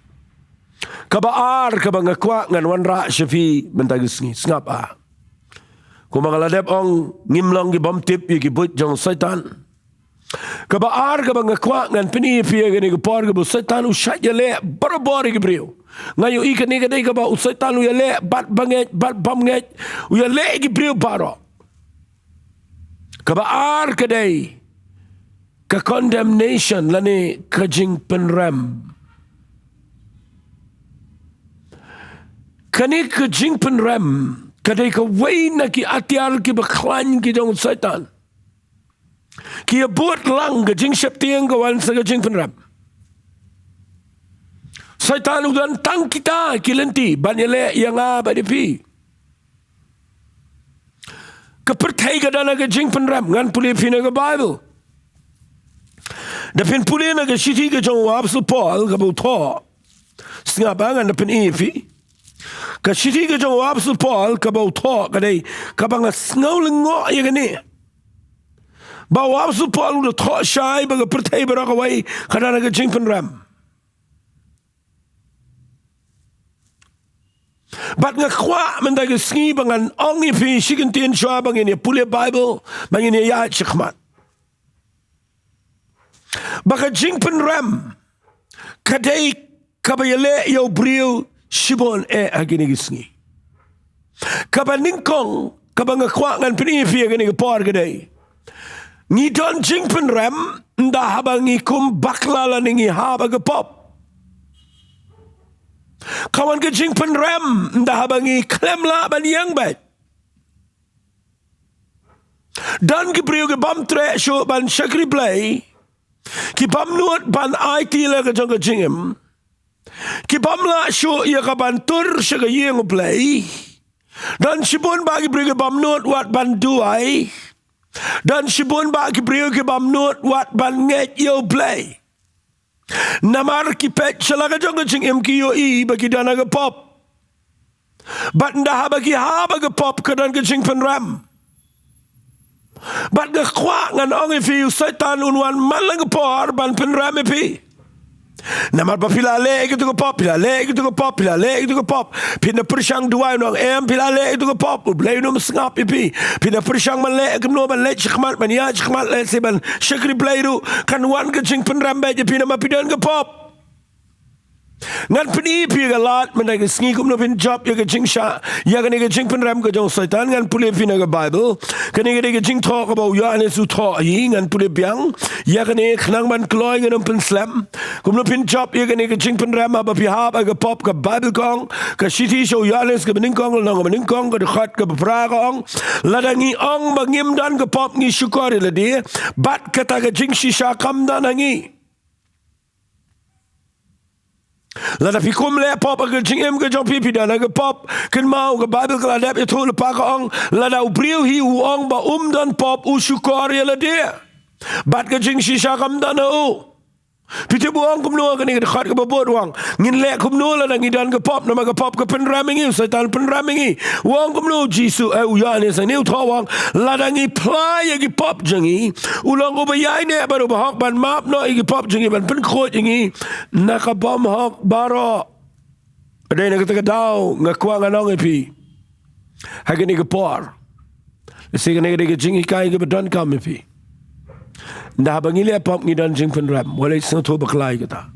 Kaba ar kaba nga kwah ngan wanrah sha phi mynta ka sngi, sngap ah. Kumba nga la dep ong, ngim long ki bym tip ïa ki buit jong Soitan. Kaba ar kaba nga kwah ngan pyni ïa phi ha kane ka por, kaba u Soitan u shait ïaleh barabor ïa ki briew. Nga ïohi kane ka dei kaba u Soitan u ïaleh bad ba ngeit bad bym ngeit, u ïaleh ïa ki briew baroh. Kaba ar ka dei ka condemnation lane ka jingpynrem. Kane ka jingpynrem ka dei kawei na ki atiar kiba khlaiñ ki jong u Soitan. Ki ïa bud lang ka jingsheptieng ka wan sa ka jingpynrem. Soitan u don tang kita ki lynti ban ïaleh ïa nga bad ïa phi. Ka pyrthei ka don ha ka jingpynrem, ngan pule ïa phi na ka Baibl. Da phin pule na ka shithi ka jong u Apostol Paul kaba u thoh. Sngap ah, ngan da pyni ïa phi. Ka shithi ka jong u Apostol Paul kaba u thoh ka dei kaba nga sngew lyngngoh ïa kane. Ba u Apostol Paul u da thoh shai ba ka pyrthei baroh kawei ka don ha ka jingpynrem. Bad nga kwah mynta ka sngi ba ngan ong ïa phi shi kyntien shuwa ba ngin ïa pule Baibl, ba ngin ïa ïaid shakhmat. Ba ka jingpynrem ka dei kaba ïaleh ïa u briew shibun eh ha kine ki sngi. Kaba nyngkong kaba nga kwah ngan pyni ïa phi ha kane ka por ka dei, ngi don jingpynrem ynda haba ngi kum bakla lane ngi hap ha ka pop. Ka wan ka jingpynrem ynda haba ngi khlem lah ban ïeng beit. Don ki briew ki bym treh shuh ban shakri Blei, ki bym nud ban aiti la ka jong ka jingim, ki bym lah shuh ïa ka ban tur sha ka ïing u Blei. Don shibun bah ki briew ki bym nud wat ban duwai. Don shibun bah ki briew ki bym nud wat ban ngeit ïa u Blei. Namar ki peit sha la ka jong ka jingim, ki ïohi ba ki don ha ka pop. Bad ynda haba ki hap ha ka pop ka don ka jingpynrem. Bad nga kwah ngan ong ïa phi, u Soitan un wan man la ka por ban pynrem ïa phi. Namar ba phi la leh ïa kito ki pop, phi la leh ïa kito ki pop, phi la leh ïa kito ki pop. Phin da pyrshang duwai, un ong em, phi la leh ïa kito ki pop, u Blei un ym sngap ïa phi. Phin da pyrshang ban leh kumno, ban leit shakhmat, ban ïaid shakhmat, lehse ban shakri Blei ruh, kan wan ka jingpynrem beit ïa phi namar phi don ka pop. Ngan pyni ïa phi ka lad mynta ka sngi kumno phin jop ïa ka jingshah ïa kane ka jingpynrem ka jong u Soitan. Ngan pule ïa phi na ka Baibl. Kane ka dei ka jingthoh kaba u Ïoannis u thoh hi, ngan pule biang ïa kane khnang ban kloi, ngan ym pynslem. Kumno phin jop ïa kane ka jingpynrem haba phi hap ha ka pop? Ka Baibl ka ong, ka shithi sha u Ïoannis kaba nyngkong, lynnong kaba nyngkong, ka dkhot kaba phra ka ong, lada ngi ong ba ngim don ka pop ngi shukor ïa lade, bad kata ka jingshisha kam don ha ngi. Lada phi kum leh pop ha ka jingim ka jong phi, phi don ha ka pop. Kynmaw, ka Baibl ka la dep ïathuh lypa, ka ong, lada u briew hi u ong ba um don pop, u shukor ïa lade, bad ka jingshisha kam don ha u. Phi tip u ong kumno ha kane ka dkhot kaba bud? U ong, ngin leh kumno lada ngi don ka pop, namar ka pop ka pynrem ïa ngi, u Soitan pynrem ïa ngi. U ong kumno u Jisu, eh, u Ïoannis hangne u thoh, u ong, lada ngi phla ïa ki pop jong ngi, u long uba ïaineh bad uba hok ban map noh ïa ki pop jong ngi, ban pynkhuid ïa ngi na ka bymhok baroh. Ka dei na kata ka daw nga kwah ngan ong ïa phi ha kane ka por. Lehse kane ka dei ka jinghikai kaba donkam ïa phi. Ynda haba ngi leh pop ngi don jingpynrem, wat leit sngewthuh bakla ïa kata.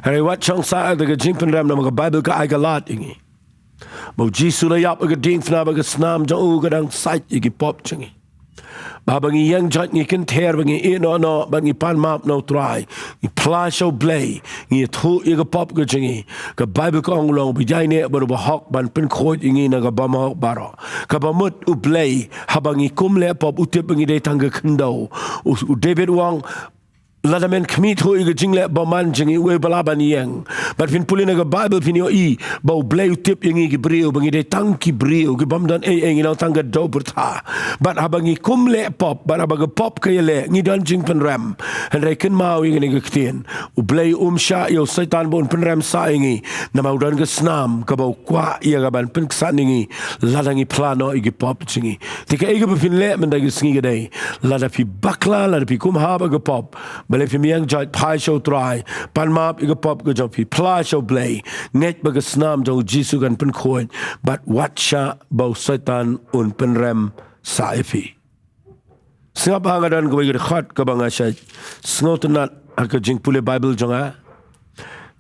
Hynrei wat shong sah ïa ka jingpynrem namar ka Baibl ka ai ka lad ïa ngi ba U Jisu u la ïap ha ka diengphna bad ka snam jong u ka dang sait ïa ki pop jong ngi. Ba haba ngi ïeng jait ngi kynther bad ngi ïehnoh noh bad ngi pan map na U Trai, ngi phla sha U Blei, ngi ïathuh ïa ka pop ka jong ngi. Ka Baibl ka ong u long uba ïaineh bad uba hok ban pynkhuid ïa ngi na ka bymhok baroh. Kaba mut U Blei haba ngi kum leh pop u tip ba ngi dei tang ka khyndew. U, u David u ong, lada men khmih thuh ïa ka jingleh bymman jong ngi, uei uba lah ban ïeng? Bad phin pule na ka Baibl phin ïohi ba U Blei u tip ïa ngi ki briew ba ngi dei tang ki briew, ki bym don ei ei, ngi long tang ka doh pyrtha. Bad haba ngi kum leh pop, bad haba ka pop ka ïaleh, ngi don jingpynrem. Hynrei kynmaw ïa kane ka ktien, U Blei um shah ïa u Soitan ba un pynrem sah ïa ngi, namar u don ka snam kaba u kwah ïa ka ban pynksan ïa ngi lada ngi phla noh ïa ki pop jong ngi. Te kaei kaba phin leh mynta ka sngi ka dei, lada phi bakla, lada phi kum hap ha ka pop, balei phim ïeng jait phai sha U Trai, pan map ïa ka pop ka jong phi, phla sha U Blei, ngeit ba ka snam jong U Jisu kan pynkhuid, bad wat shah ba u Soitan un pynrem sah ïa phi. Sngap ha nga don kawei ka dkhot kaba nga shait sngewtynnat ha ka jingpule Baibl jong nga.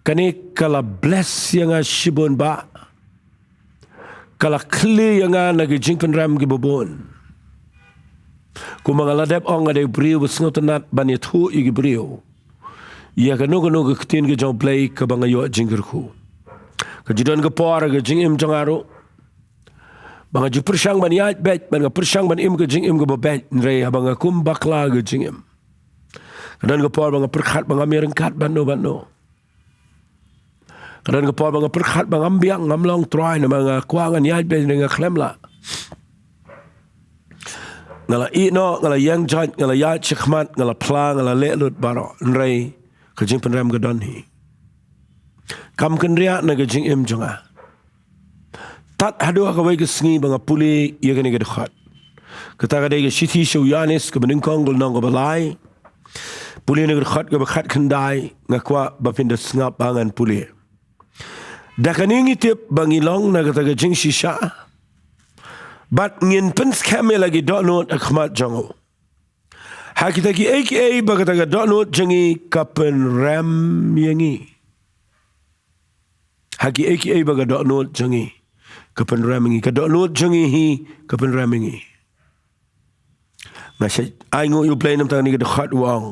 Kane ka la bless ïa nga shibun ba ka la khlieh ïa nga na ki jingpynrem kiba bun. Kumba nga la dep ong, nga dei u briew ba sngewtynnat ban ïathuh ïa ki briew ïa kano kano ka ktien ka jong U Blei kaba nga ïoh jingkyrkhu. Ka ju don ka por ha ka jingim jong nga ruh ba nga ju pyrshang ban ïaid beit, ba nga pyrshang ban im ka jingim kaba beit, hynrei haba nga kum bakla ha ka jingim, ka don ka por ba nga pyrkhat ba ngam ïaryngkat bad no bad no. Ka don ka por ba nga pyrkhat ba ngam biang, ngam long trai, namar nga kwah ngan ïaid beit, hynrei nga khlem lah. Nga la ïehnoh, nga la ïeng jait, nga la ïaid shakhmat, nga la phla, nga la leh lut baroh, hynrei ka jingpynrem ka don hi. Kam kynriah na ka jingim jong nga. Tad haduh ha kawei ka sngi ba nga pule ïa kane ka dkhot. Kata ka dei ka shithi sha u Ïoannis kaba nyngkong, ka lynnong kaba lai. Pule na ka dkhot kaba khatkhyndai, nga kwah ba phin da sngap ba ngan pule. Da kane ngi tip ba ngi long na kata ka jingshisha, bad ngin pynskhem ïa la ki dohnud ha khmat jong u. Ha kita kiei kiei ba kata ka dohnud jong ngi ka pynrem ïa ngi. Ha kiei kiei ba ka dohnud jong ngi ka pynrem ïa ngi. Ka dohnud jong ngi hi ka pynrem ïa ngi. Nga shait ainguh ïa U Blei namar kane ka dkhot u ong,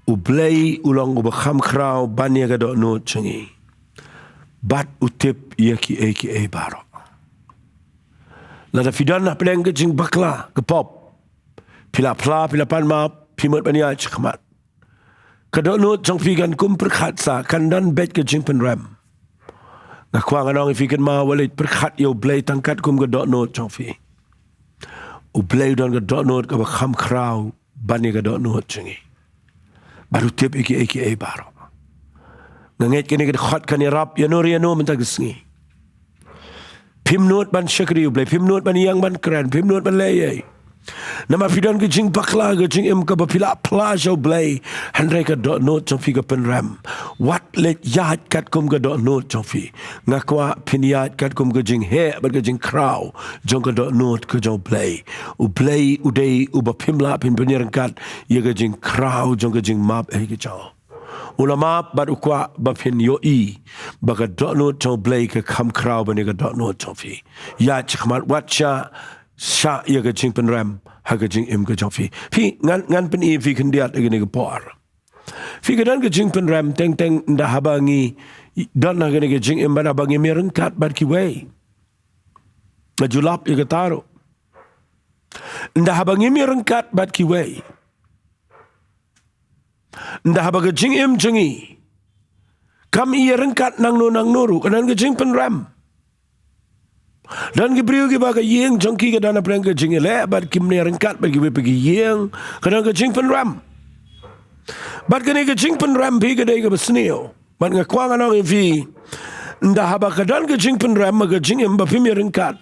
U Blei u long uba kham khraw ban ïa ka dohnud jong ngi. Bad u tip ïa kiei kiei baroh. Lada phi don hapdeng ka jingbakla, ka pop, phi la phla, phi la pan map, phi mut ban ïaid shakhmat, ka dohnud jong phi kan kum pyrkhat sah, kan don beit ka jingpynrem. Nga kwah ngan ong ïa phi, kynmaw, wat leit pyrkhat ïa U Blei tang katkum ka dohnud jong phi. U Blei u don ka dohnud kaba kham khraw ban ïa ka dohnud jong ngi. Bad u tip ïa kiei kiei baroh. Nga ngeit kane ka dkhot kan ïarap ïano re ïano mynta ka sngi. Phim nud ban shakri U Blei, phim nud ban ïeng ban kren, phim nud ban leh ei ei. Namar phi don ka jingbakla, ka jingim kaba phi la phla sha U Blei, hynrei ka dohnud jong phi ka pynrem. Wat leit ïaid katkum ka dohnud jong phi. Nga kwah phin ïaid katkum ka jingheh bad ka jingkhraw jong ka dohnud ka jong U Blei. U Blei u dei uba phim lah phin pynïaryngkat ïa ka jingkhraw jong ka jingmap ei ka jong u. U la map bad u kwah ba phin ïohi ba ka dohnud jong U Blei ka kham khraw ban ïa ka dohnud jong phi. Ïaid shakhmat, wat shah shah ïa ka jingpynrem ha ka jingim ka jong phi. Phi, ngan, ngan pyni ïa phi khyndiat ha kane ka por. Phi, ka don ka jingpynrem teng teng ynda haba ngi don ha kane ka jingim bad haba ngim ïaryngkat bad kiwei. Nga ju lap ïa kata ruh. Ynda haba ngim ïaryngkat bad kiwei, ynda haba ka jingim jong ngi kam ïaryngkat nangno nangno ruh, ka don ka jingpynrem. Don ki briew kiba ka ïing jong ki ka don hapdeng ka jingïaleh bad kim ïaryngkat bad kiwei pat ki ïing, ka don ka jingpynrem. Bad kane ka jingpynrem, phi, ka dei kaba sniew. Bad nga kwah ngan ong ïa phi, ynda haba ka don ka jingpynrem ha ka jingim ba phim ïaryngkat,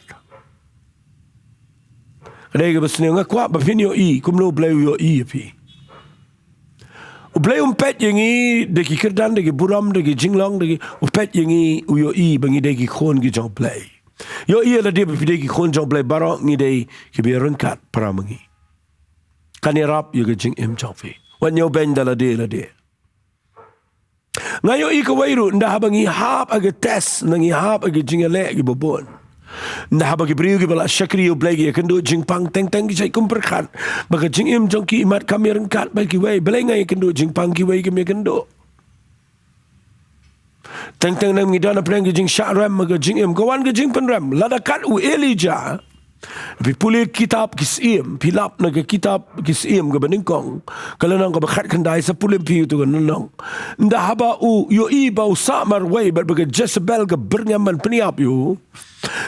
ka dei kaba sniew. Nga kwah ba phin ïohi kumno U Blei u ïohi ïa phi. U Blei um peit ïa ngi da ki kyrdan, da ki burom, da ki jinglong, da ki, u peit ïa ngi, u ïohi ba ngi dei ki khun ki jong U Blei. Ïohi ïa lade ba phi dei ki khun jong U Blei baroh, ngi dei kiba ïaryngkat para ma ngi. Kan ïarap ïa ka jingim jong phi. Wat ñiewbeiñ da lade lade. Nga ïohi kawei ruh, ynda haba ngi hap ha ka test, ynda ngi hap ha ka jingïaleh kiba bun, ynda haba ki briew kiba la shakri ïa U Blei ki ïakynduh jingpang, teng teng ki shait kum pyrkhat ba ka jingim jong ki i mat kam ïaryngkat bad kiwei. Balei nga ïakynduh jingpang, kiwei kim ïakynduh? Teng teng nang ngi don hapdeng ka jingshah rem ha ka jingim, ka wan ka jingpynrem. Lada kat u Elijah, phi pule kitab Ki Syiem, phi lap na ka kitab Ki Syiem kaba nyngkong, ka lynnong kaba khatkhyndai, sa pule phi ïa uto ka lynnong. Ynda haba u ïohi ba u sah marwei bad ba ka Jezebel ka byrngem ban pynïap ïa u,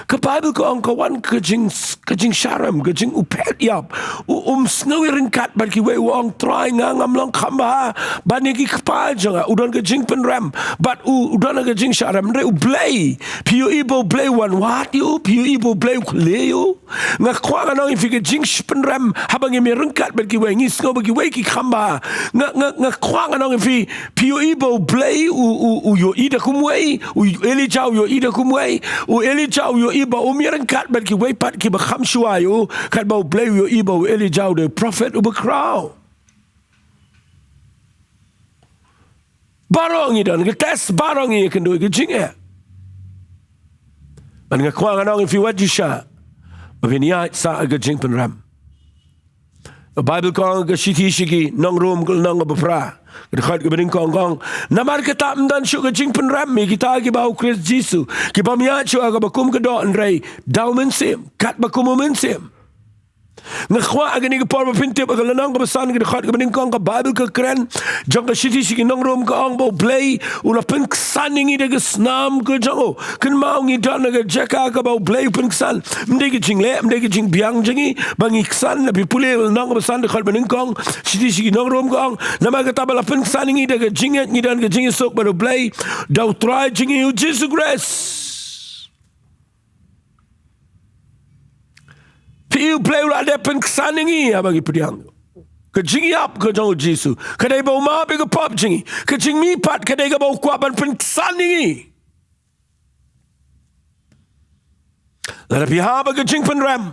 ka Baibl ka ong ka wan ka jing, ka jingshah rem, ka jing, u phet ïap, u, um sngew ïaryngkat bad kiwei, u ong, Trai, nga ngam long kham bha ban ïa ki kpa jong nga. U don ka jingpynrem bad u, u don ka jingshah rem. Hynrei U Blei, phi ïohi ba U Blei u wan wad ïa u? Phi ïohi ba U Blei u khleh ïa u? Nga kwah ngan ong ïa phi, ka jingpynrem, haba ngim ïaryngkat bad kiwei, ngi sngew ba kiwei ki kham bha. Nga, nga, nga kwah ngan ong ïa phi, phi ïohi ba U Blei u, u, u ïohi da kumwei, u Elijah u ïohi da kumwei. U Elijah u ïohi ba um ïaryngkat bad kiwei pat kiba kham shuwa ïa u, katba U Blei u ïohi ba u Elijah u dei u prophet uba khraw. Baroh ngi don ka test, baroh ngi ïakynduh ka jingeh. Bad nga kwah ngan ong ïa phi, wat ju shah ba phin ïaid sah ha ka jingpynrem. Ka Baibl ka ong ha ka shithi sha ki nong Rom, ka lynnong kaba phra, ka dkhot kaba nyngkong, ka ong, Namar kata ym don shuh ka jingpynrem ïa kita kiba ha U Khrist Jisu, ki bym ïaid shuh ha kaba kum ka doh, hynrei da U Mynsiem, katba kum U Mynsiem. Nga kwah ha kane ka por ba phin tip, ha ka lynnong kaba san, ka dkhot kaba nyngkong, ka Baibl ka kren jong ka shithi sha ki nong Rom ka ong ba U Blei u la pynksan ïa ngi da ka snam ka jong u. Kynmaw, ngi don ha ka jaka kaba U Blei u pynksan. Ym dei ka jingleh, ym dei ka jingbiang jong ngi ba ngi ksan. Lada phi pule lynnong kaba san, dkhot ba nyngkong, shithi sha ki nong Rom ka ong, Namar kata ba la pynksan ïa ngi da ka jingngeit, ngi don ka jingïasuk bad U Blei da U Trai jong ngi U Jisu Khrist. Phi, U Blei u la dep pynksan ïa ngi haba ngi pdiang. Ka jingïap ka jong U Jisu ka dei ba u map ïa ka pop jong ngi. Ka jingmihpat ka dei kaba u kwah ban pynksan ïa ngi. Lada phi hap ha ka jingpynrem,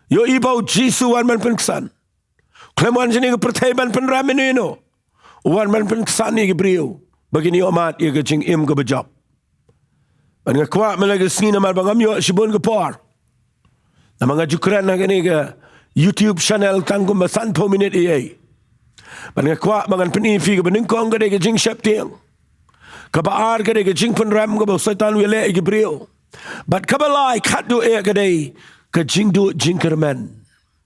ïohi ba U Jisu u wan ban pynksan. Khlem wan shane ka pyrthei ban pynrem ïano ïano, u wan ban pynksan ïa ki briew ba kin ïoh mad ïa ka jingim kaba jop. Bad nga kwah mynta ka sngi, namar ba ngam ïoh shibun ka por, namar nga ju kren ha kane ka YouTube channel tang kumba sanphew minit ïa ei. Bad nga kwah ba ngan pyni ïa phi, kaba nyngkong ka dei ka jingsheptieng. Kaba ar ka dei ka jingpynrem kaba u Soitan u ïaleh ïa ki briew. Bad kaba lai, khatduh eh, ka dei ka jingduh jingkyrmen.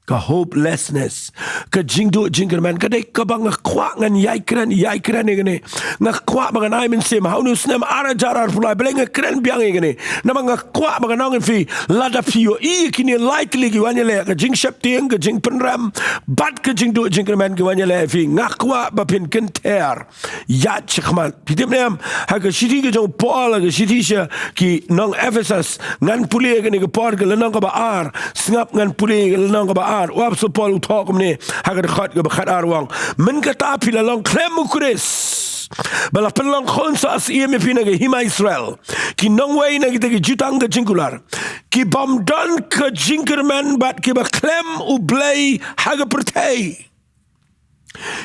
Ka hopelessness, ka jingduh jingkyrmen, ka dei kaba nga kwah ngan ïai kren, ïai kren ïa kane. Nga kwah ba ngan ai mynsiem ha une u snem ar hajar arphew lai, balei nga kren biang ïa kane. Namar nga kwah ba ngan ong ïa phi, lada phi ïohi ïa kine lai tylli ki wan ïaleh, ka jingsheptieng, ka jingpynrem bad ka jingduh jingkyrmen ki wan ïaleh ïa phi, nga kwah ba phin kynther. Ïaid shakhmat. Phi tip ne em, ha ka shithi ka jong u Paul, ha ka shithi sha ki nong Ephesus, ngan pule ha kane ka por, ka lynnong kaba ar. Sngap, ngan pule ka lynnong kaba ar. U Apostol Paul u thoh kumne ha ka dkhot kaba khatar, u ong, Mynta kata phi la long khlem U Khrist, ba la pynlong khun sah syiem ïa phi na ka hima Israel, ki nongwei na kita ki jutang ka jingkular, ki bym don ka jingkyrmen bad kiba khlem U Blei ha ka pyrthei.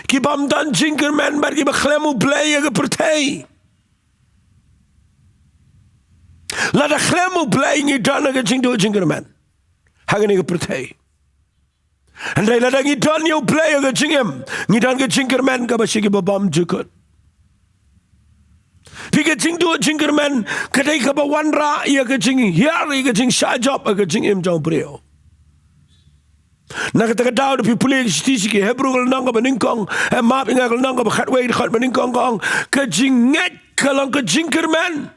Ki bym don jingkyrmen bad kiba khlem U Blei ha ka pyrthei. Lada khlem U Blei, ngi don ha ka jingduh jingkyrmen ha kane ka pyrthei. Hynrei lada ngi don ïa U Blei ha ka jingim, ngi don ka jingkyrmen kaba sha kiba bymjukut. Phi, ka jingduh jingkyrmen ka dei kaba wanrah ïa ka jinghiar, ïa ka jingshah jop ha ka jingim jong u briew. Na kata ka daw, lada phi pule ka shithi sha ki Hebru, ka lynnong kaba nyngkong, eh, map ïa nga, ka lynnong kaba khatwei, dkhot ba nyngkong, ka ong, ka jingngeit ka long ka jingkyrmen.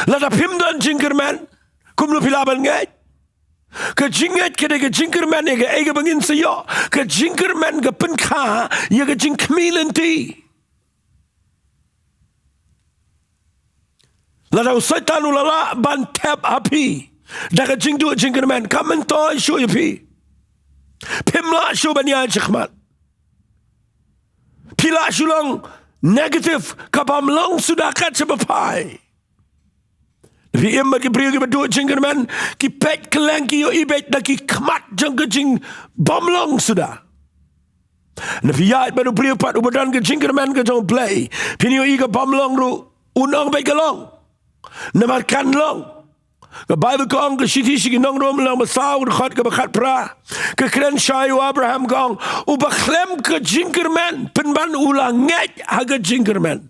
Lada phim don jingkyrmen, kumno phi lah ban ngeit? Ka jingngeit ka dei ka jingkyrmen ïa kaei kaba ngin sa ïoh. Ka jingkyrmen ka pynkha ïa ka jingkhmih lynti. Lada u Soitan u la lah ban thep ha phi da ka jingduh jingkyrmen, kam myntoi shuh ïa phi. Phim lah shuh ban ïaid shakhmat. Phi lah shu long negative, ka bym long suda kat shaba phai. Phi im bad ki briew kiba duh jingkyrmen, ki peit kylleng, ki ïohi beit da ki khmat jong ka jingbymlong suda. Na phi ïaid bad u briew pat uba don ka jingkyrmen ka jong U Blei, phin ïohi ka bym long ruh, un ong beit ka long. Namar kan long. Ka Baibl ka ong ka shithi sha ki nong Rom lynnong ba saw dkhot kaba khatphra, ka kren shai u Abraham ka ong, uba khlem ka jingkyrmen pynban u la ngeit ha ka jingkyrmen,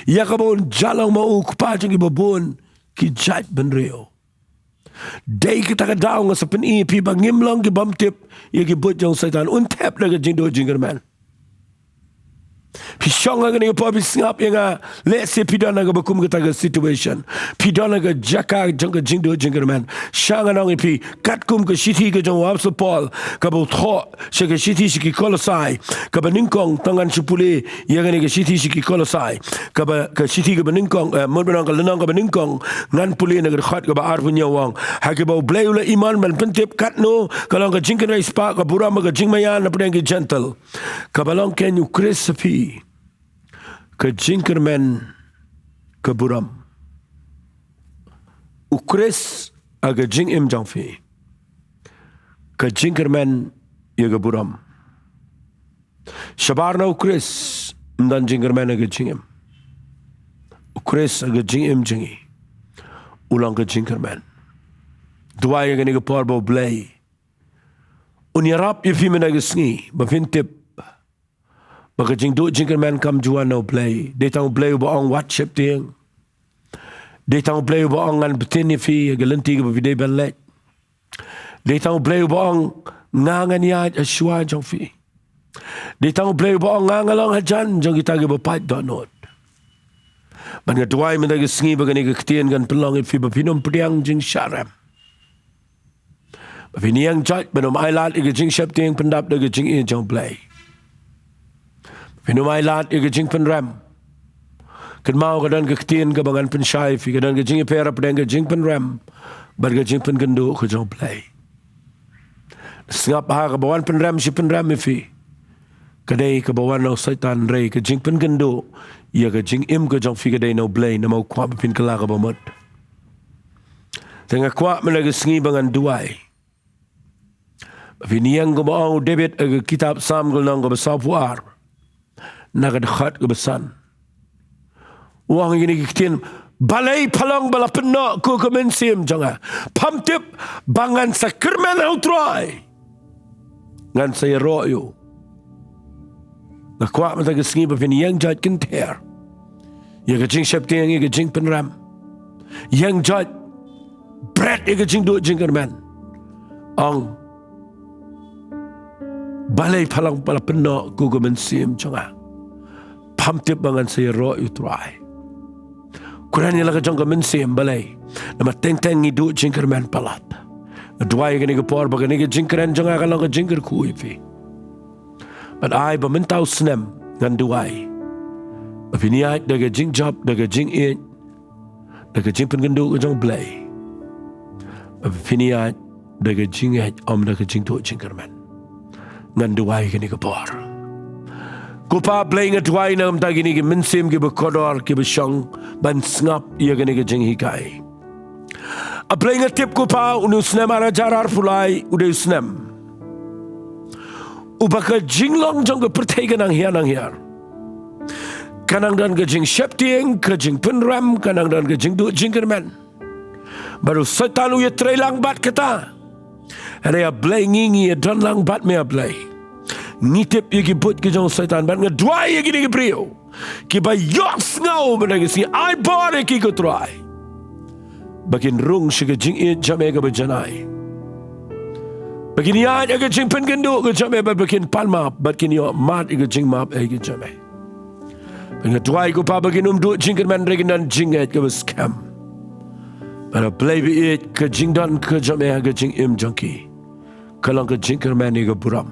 ïa kaba un jia long ma u kpa jong kiba bun ki jaitbynriew. Dei kata ka daw nga sa pyni ïa phi ba ngim long ki bym tip ïa ki buit jong Soitan. Un thep da ka jingduh jingkyrmen. Phi shong ha kane ka por, phi sngap ïa nga, lehse phi don ha kaba kum kata ka situation. Phi don ha ka jaka jong ka jingduh jingkyrmen. Sha ngan ong ïa phi, katkum ka shithi ka jong u Apostol Paul kaba u thoh sha ka shithi sha ki Kolosai kaba nyngkong, tang ngan shu pule ïa kane ka shithi sha ki Kolosai kaba, ka shithi kaba nyngkong, eh, mut ban ong ka lynnong kaba nyngkong, ngan pule na ka dkhot kaba arphew hynñiew, u ong, ha kiba U Blei u la imon ban pyntip katno ka long ka jingkynrei spah ka burom ka jingmaïa napdeng ki Jentil, kaba long keiñ U Khrist ha phi ka jingkyrmen ka burom. U Khrist ha ka jingim jong phi, ka jingkyrmen ïa ka burom. Shabar na U Khrist ym don jingkyrmen ha ka jingim. U Khrist ha ka jingim jong ngi u long ka jingkyrmen. Duwai ïa kane ka por ba U Blei un ïarap ïa phi mynta ka sngi ba phin tip ba ka jingduh jingkyrmen kam ju wan na U Blei. Dei tang U Blei uba ong wat sheptieng. Dei tang U Blei uba ong ngan btin ïa phi ha ka lynti kaba phi dei ban leit. Dei tang U Blei uba ong nga ngan ïaid ha shuwa jong phi. Dei tang U Blei uba ong nga nga long hajan jong kita kiba pait dohnud. Bad nga duwai mynta ka sngi ba kane ka ktien kan pynlong ïa phi ba phin ym pdiang jingshah rem, ba phin ïeng joit ban ym ailad ïa ka jingsheptieng pyndap da ka jingïeit jong U Blei. Phin ym ailad ïa ka jingpynrem. Kynmaw ka don ka ktien kaba ngan pynshai ïa phi, ka don ka jingïapher hapdeng ka jingpynrem bad ka jingpynkynduh ka jong U Blei. Sngap ha kaba wan pynrem shi pynrem ïa phi, ka dei kaba wan na u Soitan, hynrei ka jingpynkynduh ïa ka jingim ka jong phi ka dei na U Blei, namar u kwah ba phin kylla kaba mut. Te nga kwah mynta ka sngi ba ngan duwai ba phin ïeng kumba ong u David ha ka kitab Salm ka lynnong kaba sawphew ar, na ka dkhot kaba san. U ong ïa kine ki ktien, balei pha long ba la pynnoh ko ka mynsiem jong nga? Pham tip ba ngan sa kyrmen ha U Trai, ngan sa ïaroh ïa u. Nga kwah mynta ka sngi ba phin ïeng joit kynther ïa ka jingsheptieng, ïa ka jingpynrem. Ïeng joit bret ïa ka jingduh jingkyrmen. Ong, balei pha long ba la pynnoh ko ka mynsiem jong nga? Pham tip ba ngan sa ïaroh ïa U Trai. Kren ïa la ka jong ka mynsiem, balei? Namar teng teng ngi duh jingkyrmen palat. Nga duwai ïa kane ka por ba kane ka jingkren jong nga kan long ka jingkyrkhu ïa phi. Bad ai ba mynta u snem ngan duwai ba phin ïaid da ka jingjop, da ka jingïeit, da ka jingpynkynduh ka jong U Blei. Ba phin ïaid da ka jingïeit, ym da ka jingduh jingkyrmen. Ngan duwai kane ka por. Ko Pa Blei, nga duwai na ka bynta kine ki mynsiem kiba kordor kiba shong ban sngap ïa kane ka jinghikai. A Blei, nga tip ko Pa, une u snem ar hajar arphew lai u dei u snem uba ka jinglong jong ka pyrthei ka nang hiar nang hiar. Ka nang don ka jingsheptieng, ka jingpynrem, ka nang don ka jingduh jingkyrmen. Bad u Soitan u ïatreilang bad kata. Hynrei A Blei, ngi, ngi ïadon lang bad me A Blei. Ngi tip ïa ki buit ki jong u Soitan bad nga duwai ïa kine ki briew kiba ïohsngew mynta ka sngi, ai bor ïa ki ko Trai ba kin rung sha ka jingïeit jong me kaba janai. Ba kin ïaid ha ka jingpynkynduh ka jong me bad ba kin pan map bad kin ïoh mad ïa ka jingmap ïa ka jong me. Nga duwai ko Pa ba kin ym duh jingkyrmen, hynrei kin don jingngeit kaba skhem. Bad A Blei ba ïeit, ka jingdon ka jong me ha ka jingim jong ki ka long ka jingkyrmen ïa ka burom.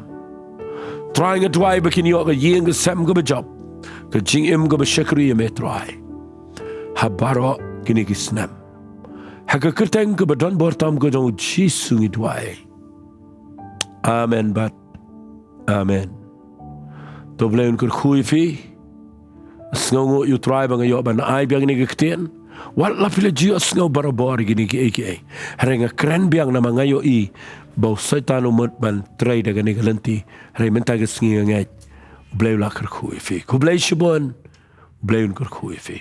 Trai, nga duwai ba kin ïoh ka ïing ka sem kaba jop, ka jingim kaba shakri ïa me Trai, ha baroh kine ki snem. Ha ka kyrteng kaba don bor tam ka jong u Jisu ngi duwai. Amen bad amen. To Blei un kyrkhu ïa phi. Sngewnguh ïa u Trai ba nga ïoh ban ai biang ïa kane ka ktien. Wat la phi la ju ïohsngew barabor ïa kine kiei kiei. Hynrei nga kren biang namar nga ïohi ba u Soitan u mut ban trei da kane ka lynti. Hynrei mynta ka sngi nga ngeit U Blei u la kyrkhu ïa phi. Khublei shibun. U Blei un kyrkhu ïa phi.